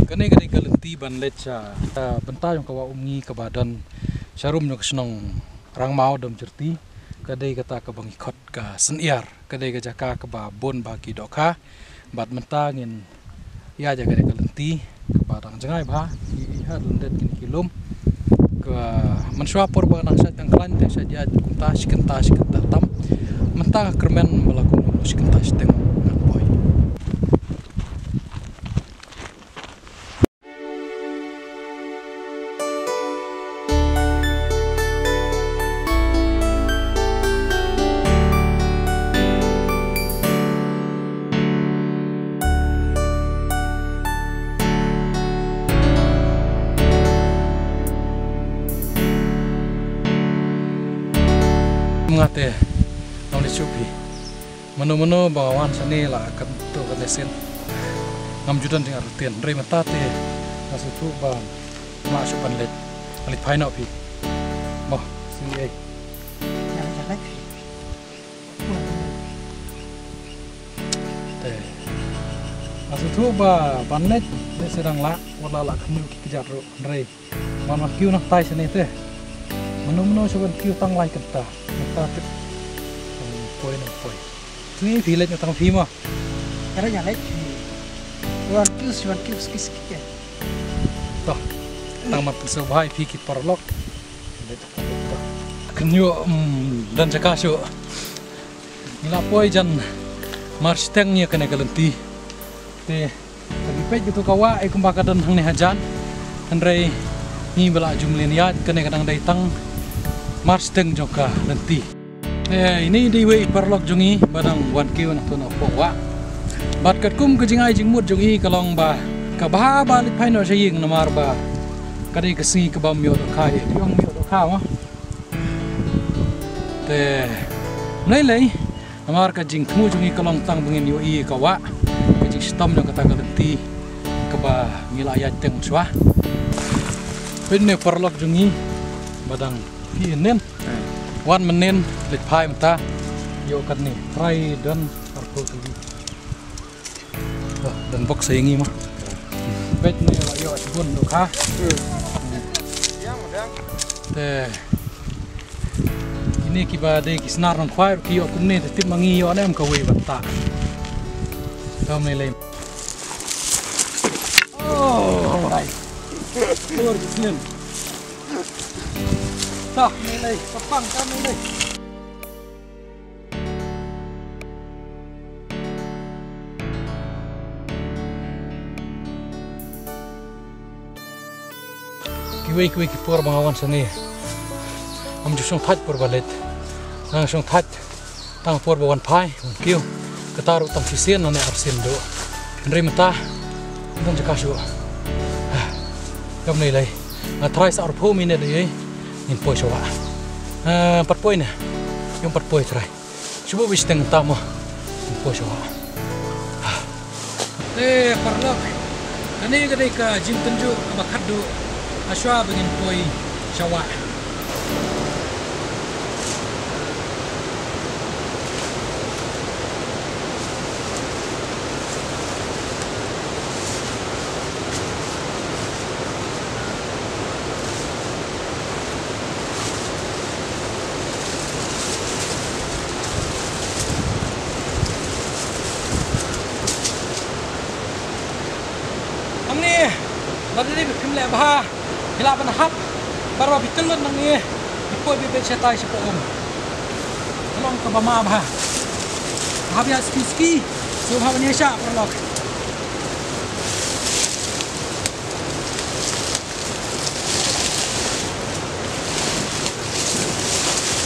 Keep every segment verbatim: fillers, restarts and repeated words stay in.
Kane ka dei ka lynti ban leit sha, ah, bynta jong ka wah Umngi kaba don sharum jong ka shnong Rangmaw Domjyrti. Ka dei kata kaba ngi khot ka Syniar. Ka dei ka jaka kaba bun bha ki dohkha. Bad mynta ngin ïaid ïa kane ka lynti kaba dang jngai bha, ki ha lyndet kine ki lum. Ka mynshuwa por ba nang shait tang khlaiñ te shait ïaid kumta shi kynta shi kynta tam. Mynta ka kyrmen ba la kumno shi kynta shiteng ngan poi. Nga te, ngam leh shuh phi. Mano mano ba nga wan shane la katto katne sien. Ngam ju don jingartatien. Hynrei mynta te nga sngewthuh ba nga shu ban leit. Nga leit phai noh phi. Mo, sngewthuh ei. Nga leit phai. Te. Nga sngewthuh ba ban leit, leit sdang lah, wat la lah khynñiuh ki kjat ruh. Hynrei Ban wan kiew nangtai shane te. Mano mano shu wan kiew tang lai kynta. Nangta te. Nang poi nang poi. Phi phi leit nangtang phi mo. Ka dei ïa leit phi. Wan kiew shu wan kiew ski ski ke. Toh. Tang mar pynshai bha ïa phi ki paralok. Leit nangtang phi toh. Khynñiuh, mm, don jaka shuh. Ngi la poi jan marshiteng ïa kane ka lynti. Te Ka dei peit katu ka wah, eh, kumba ka don hangne hajan. Hynrei ngi ba la ju mlien ïaid, kane ka dang dei tang marshiteng jong ka lynti. Eh, ine i dei iwei i paralok jong ngi ba dang wan kiew na tu na pdeng wah. Bad katkum ka jingai jingmut jong i ka long ba ka bha ba leit phai noh sha ïing namar ba ka dei ka sngi ka bym ïoh dohkha, eh, ïoh ïoh dohkha mo. Te, ym lei lei, namar ka jingthmu jong ngi ka long tang ba ngin ïohi ïa ka wah, ka jingshitom jong kata ka lynti, kaba ngi la ïaid teng mynshuwa. Peit ne paralok jong ngi, ba dang phi nen. Wan mynnin, leit phai mynta, ïoh katne, trai don arphew tylli. Don bok sa ïa ngi mo. Peit ne la ïoh shibun dohkha. Te kine kiba dei ki snar nongkhwai ruh ki ïoh kumne te tip ma ngi ïoh ne em kawei ban tah. Kam ne lei. Oh. Ur sien. Tah ne lei, papang kam ne lei. Kiwei kiwei ki por ba nga wan shane. Ngam ju shong thait por ba leit. Nga shong thait tang por ba wan phai, wan kiew. Kata ruh tang shisien ne arsien duh. Hynrei mynta don jaka shuh. Kam ne lei. Nga trai sa arphew minit ïa ngin poi sha wah. Ah, pat poi ne. Ïa pat poi trai. Shu buh bishiteng tam mo. Poi sha wah. Eh, paralok. Kane ka dei ka jingtynjuh kaba khatduh. Hashwa ba ngin poi sha wah. Hangne, lada dei ba phim leh bha, phi lah ban hap, baroh phi tyllut nangne, phi poi beit beit shatai shapoh um. Ka long kaba ma bha. Hap ïa ski ski, sngewbha ban ïa shah paralok.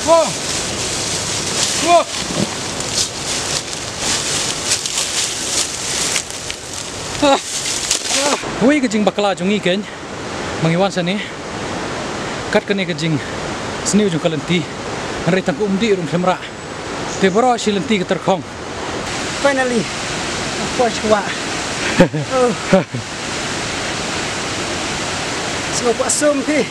Wow. Wow. Ah. Ah. Uwei ka jingbakla jong ngi keiñ. Ma ngi wan shane. Kat kane ka jingsniew jong ka lynti. Hynrei tang ka umdih ruh ym shym rah. Te baroh shi lynti ka tyrkhong. Finally. Poi sha wah. Oh. Sngewbha sum phi.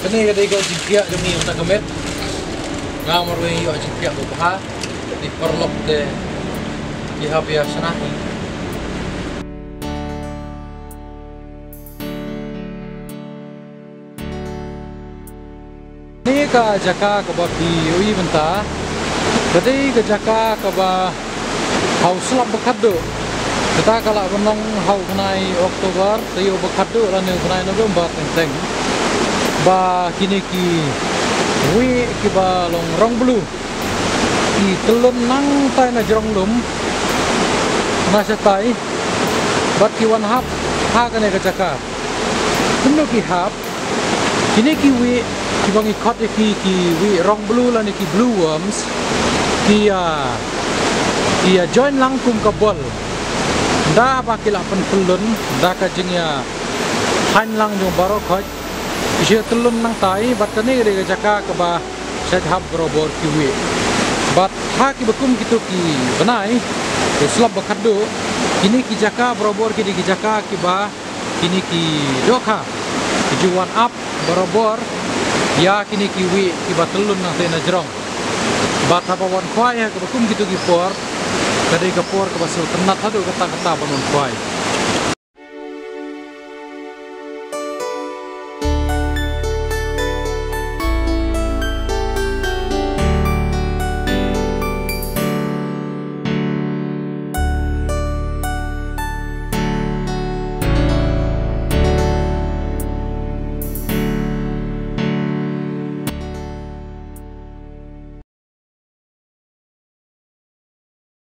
Kane ka dei ka jingphiah jong ngi mynta ka miet. Nga marwei ïoh jingphiah ba bha. Te paralok te ki hap ïa shna hi. Kane ka jaka kaba phi ïohi mynta ka dei ka jaka kaba ha u slap ba khatduh. Kata ka lah ban long ha u bnai October, taïew ba khatduh lane u bnai November teng teng. Ba kine ki wieh kiba long rong blue ki tyllun nangtai na jrong lum, na shatai, bad ki wan hap ha kane ka jaka. Kumno ki hap? Kine ki wieh kiba ngi khot ïa ki, ki wieh rong blue lane ki blue worms, ki ïa, ki ïa join lang kum ka bol. Da ba ki lah pyntyllun da ka jingïa hain lang jong baroh khoit, ki shu tyllun nangtai. Bad kane ka dei ka jaka kaba shait hap barabor ki wieh. Bad ha kiba kum kito ki bnai, u slap ba khatduh, kine ki jaka barabor ki dei ki jaka kiba kine ki dohkha ki ju wan ap barabor ïa kine ki wieh kiba tyllun nangtai na jrong. Bad haba wan khwai ha kaba kum kito ki por, ka dei ka por kaba sngewtynnat haduh katta katta ban wan khwai.